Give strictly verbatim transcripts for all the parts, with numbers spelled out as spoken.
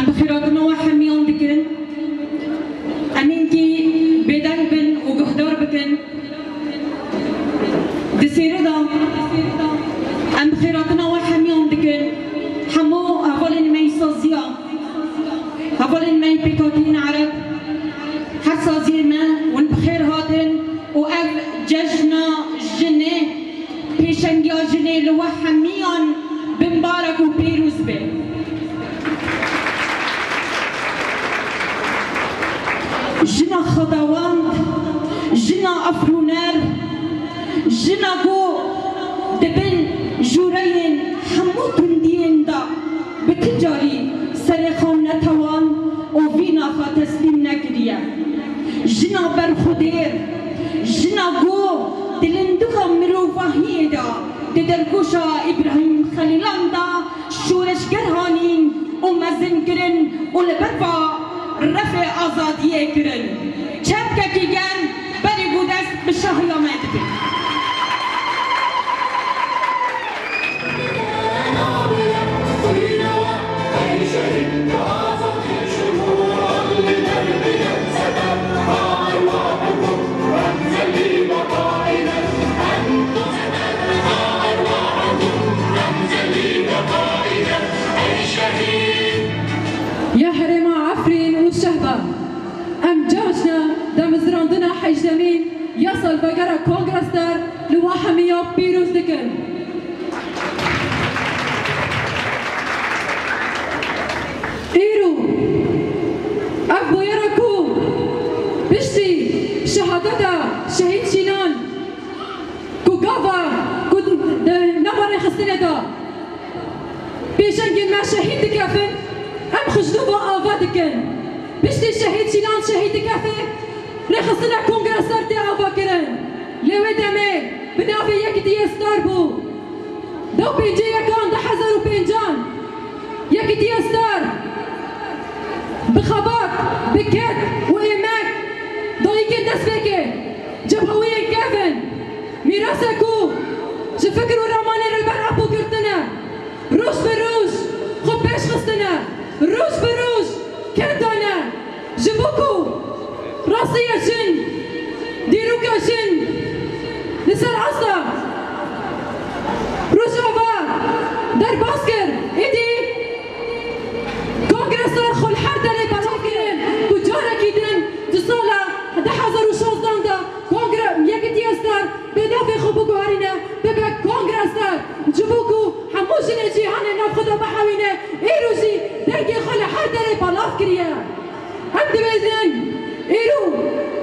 Em bi xêratina we hemiyan dikin. Em hinkî bêdeng bin û guhdar bikin. Di sêrê de em bi xêratina we hemiyan dikin. Hemû hevalên me yî saziya, hevalên me yî pêkhatiyên Ereb, her saziyê me hûn bi xêr hatin û ev cejna jinê, pêşengiya jinê li we hemiyan bimbarek û pîroz be. Jina xwedawend, jina efrûner, jina ku di bin jûreyên hemû tundiyên de bi ti carî serê xwe netewan û vîna xwe teslîm nekiriye. Jina berxwedêr, jina ku di lindiqa mirovahiyê de di dilgoşa Îbrahîm Xelîlan de şoreşger hanîn û mezin kirin û li ber va refê azadiyê kirin. Çepkekî germ berî ku dest bi şahiya me dibe. Ya herêma Efrîn û Şehba, em cejna damezrandina hejdemîn ya salvegera Kongra Star li we hemiya pîroz dikin. Îro ev bûyera ku piştî şehadeta Şehîd Şîlan ku gava ku di nava rêxistinê de pêşengên me şehîd dikevin, em xwe ji nû ve ava dikin. Piştî Şehîd Şîlan şehîd dikeve, rêxistina Kongra Star tê avakirin. Lê wê demê bi navê Yekîtiyê Star bû. Dew pêncê yekan du hezar û pêncan Yekîtiyê Star bi xebat, bi ked û êmek dayikên destpêkê cebhewiyên kevin, mîrasek ku ji fikir û ramanê Rêber Apo girtine, roj bi roj xwe pêş xistine, roj bi roj ked dane, ji bo ku rastiya jin, dîroka jin li ser asta Rojava derbas kir. Êdî Kongra Star xwe li her derê belav kirin ku carekî din di sala du hezar û şazdan de Kongra Yekîtiyê Star bi navê xwe biguherîne, bibe Kongra Star, ji bo ku hemû jinê cîhanê nav xwe de bihewîne, îro jî dengê xwe li her derê belav kiriye. Em dibêjin, îro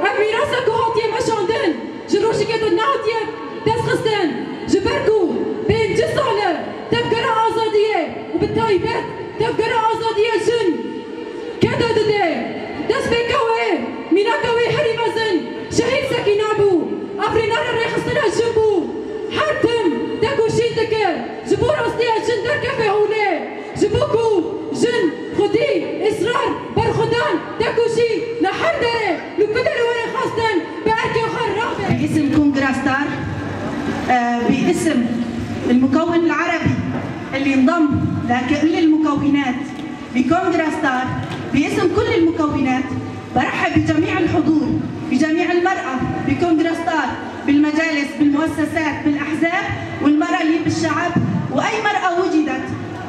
ev mîrasa ku hatiye meşandin, ji rojekê de nehatiye destxistin, ji ber ku pêncî sal e tevgera azadiyê û bi taybet tevgera azadiyê jin keda dide. Destpêka wê, mînaka wê herî mezin Şehîd Sekîna bû. Efrînara rêxistina jin bû. Her tim tekoşîn dikir, ji bo rastiya jin derkeve holê. Ji bo ku jin xwedî, israr, berxwedan, tekoşîn li her derê, li ku derê were xwestin, bi erkê xwe rabe. باسم كونغرا ستار، آه، باسم المكون العربي اللي انضم لكل المكونات بكونغرا ستار، باسم كل المكونات، برحب بجميع الحضور، بجميع المرأة بكونغرا ستار، بالمجالس، بالمؤسسات، بالأحزاب، والمرأة اللي بالشعب، وأي مرأة وجدت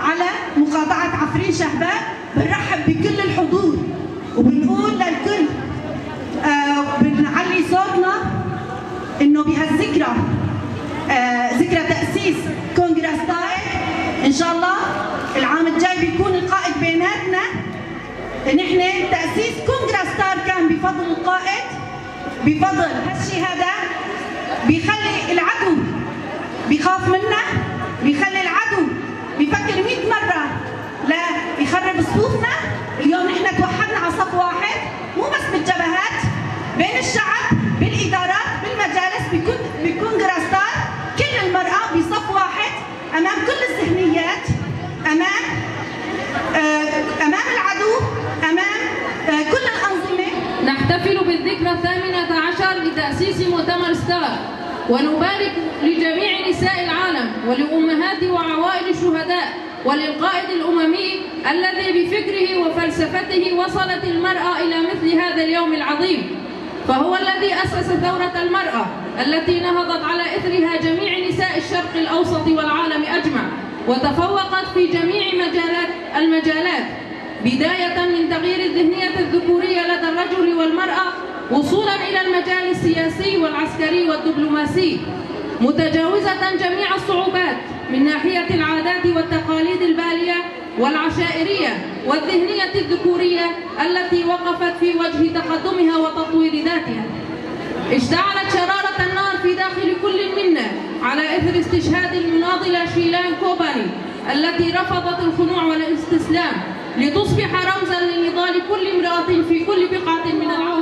على مقاطعة عفرين شهباء، بنرحب بكل الحضور، وبنقول للكل، آه، بنعلي صوتنا إنه بهالذكرى، آه، ذكرى تأسيس كونغرا ستار، إن شاء الله العام الجاي بيكون القائد بيناتنا. نحن تأسيس كونغرا ستار كان بفضل القائد، بفضل هالشي هذا بيخلي العدو بيخاف منا، بيخلي العدو بيفكر مية مرة ليخرب صفوفنا. اليوم نحن توحدنا على صف واحد، مو بس بالجبهات، بين الشعب، بالإدارات، بالمجالس، بكون-، بكونغرا ستار، كل المرأة بصف واحد. أمام كل الذهنيات، أمام، آه، أمام العدو، أمام، آه، كل الأنظمة. نحتفل بالذكرى الثامنة عشر لتأسيس مؤتمر ستار، ونبارك لجميع نساء العالم ولأمهات وعوائل الشهداء وللقائد الأممي الذي بفكره وفلسفته وصلت المرأة إلى مثل هذا اليوم العظيم، فهو الذي أسس ثورة المرأة التي نهضت على إثرها جميع نساء الشرق الأوسط والعالم أجمع، وتفوقت في جميع مجالات، المجالات، بداية من تغيير الذهنية الذكورية لدى الرجل والمرأة، وصولا إلى المجال السياسي والعسكري والدبلوماسي، متجاوزة جميع الصعوبات من ناحية العادات والتقاليد البالية والعشائرية والذهنية الذكورية التي وقفت في وجه تقدمها وتطوير ذاتها. اشتعلت شرارة النار في داخل كل منا على إثر استشهاد المناضلة شيلان كوباني التي رفضت الخنوع والاستسلام لتصبح رمزا لنضال كل امرأة في كل بقعة من العالم.